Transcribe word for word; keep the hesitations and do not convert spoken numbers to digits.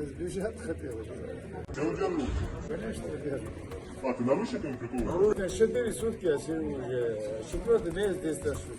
Сбежать хотелось. Ты увернулся? Конечно, верно. А, ты нарушил этому прикол? Четыре сутки, а сегодня уже четвертый день здесь, так что